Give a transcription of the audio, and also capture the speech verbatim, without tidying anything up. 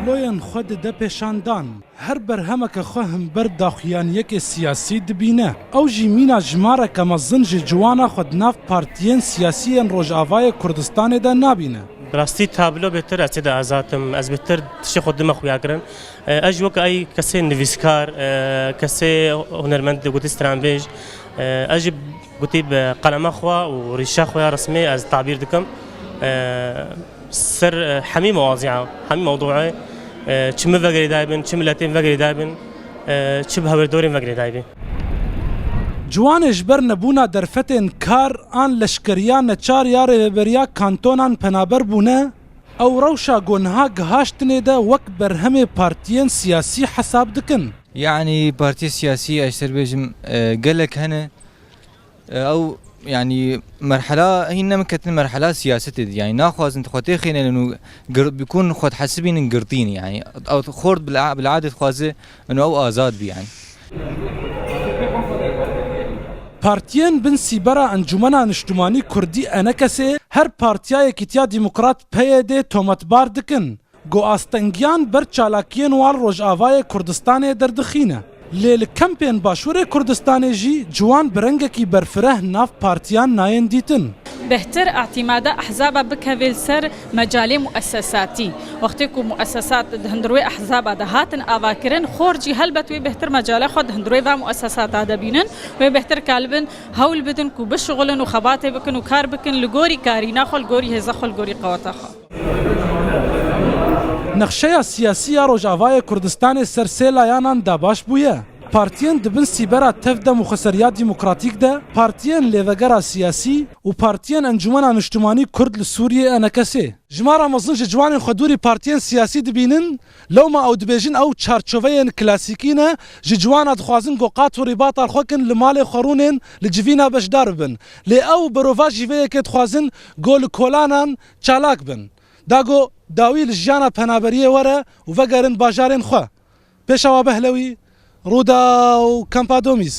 Tabloyên xwe dide pêşandan. Her berhemeke xwe himber daxuyaniyekê siyasî dibîne. Ew jî mîna jimareke mezin ji ciwana xwe di nav partiyên siyasî yên Rojavayê Kurdistanê de nabîne. Bi rastî tablo bêtir ez tê de azad im. Ez bêtir tiştê xwe dime xuya kirin. E, ez jî weke ey kesê nivîskar, e, kesê hunermend, gotî stranbêj, e, ez jî gotî bi qelema xwe û rîşa xwe ya resmî ez tabîr dikim. E, ser, e, hemî mewazîa, hemî mewdûê, e, çi min ve girêdayî bin, çi miletên ve girêdayî bin, e, çi bi hewêrdorên ve girêdayî bin. Ciwanê ji ber nebûna derfetên kar an leşkeriya neçar ya rêveberiya kantonan penaber bûne, ew rewşa ku niha gihaştinê de wek berhemê partiyên siyasî hesab dikin. Yanî partiyê siyasî ez ser bêjim, e, gelek hene. E, ew, yanî, merhela, hîn nemin ketin merhela siyasetê de. Yanî, naxwazin xwe têxênin û gir-, bikun xwe dihesibînin girtîn. Yanî, ew xort bila-, bilade dixwaze û ew azad bî, yanî. Partiyên bin sîbera Encûmena Niştimanî Kurdî, ENKS'ê, her partiya Yekîtiya Demokrat, PYD, tometbar dikin. Ku astengiyan ber çalakiyên wan Rojavayê Kurdistanê derdixîne. Lê li kempên Başûrê Kurdistanê jî ciwan bi rengekî berfireh nav partiyan nayên dîtin. Bêhtir îtîmada ehzaba bikeve li ser mecalê muessesatî. Wextê ku muessesat di hundir wê ehzaba de hatin avakirin, xor jî helbet wê bêhtir mecala xwe di hundir wê va muessesata de bînin, wê bêhtir kalibin hewl bidin ku bişixulin û xebatê bikin û kar bikin li gorî karîna xwe, li gorî hêza xwe, li gorî qeweta xwe. Nexşeya siyasî ya Rojavayê Kurdistanê ser sê layanan dabaş bûye. Partiyên di bin sîbera Tev Dem û Xweseriya Demokratîk de, partiyên lêvegera siyasî û partiyên Encûmena Niştimanî Kurd li Sûriyê, ENKS'ê. Jimara mezin ji ciwanên xwe dûrî partiyên siyasî dibînin, lewma ew dibêjin ew çarçoveyên klasîkî ne, ji ciwana dixwazin ku qat û rîbata xwe kin li malê xwe rûnên li civîna beşdar bibin. Lê ew berovajî vê yekê dixwazin ku li kolanan çalak bin. Da ku dawî li jiyana penaberiyê were û vegerin bajarên xwe. Pêşawa Behlewî, Rûdaw, Kampa Domîz.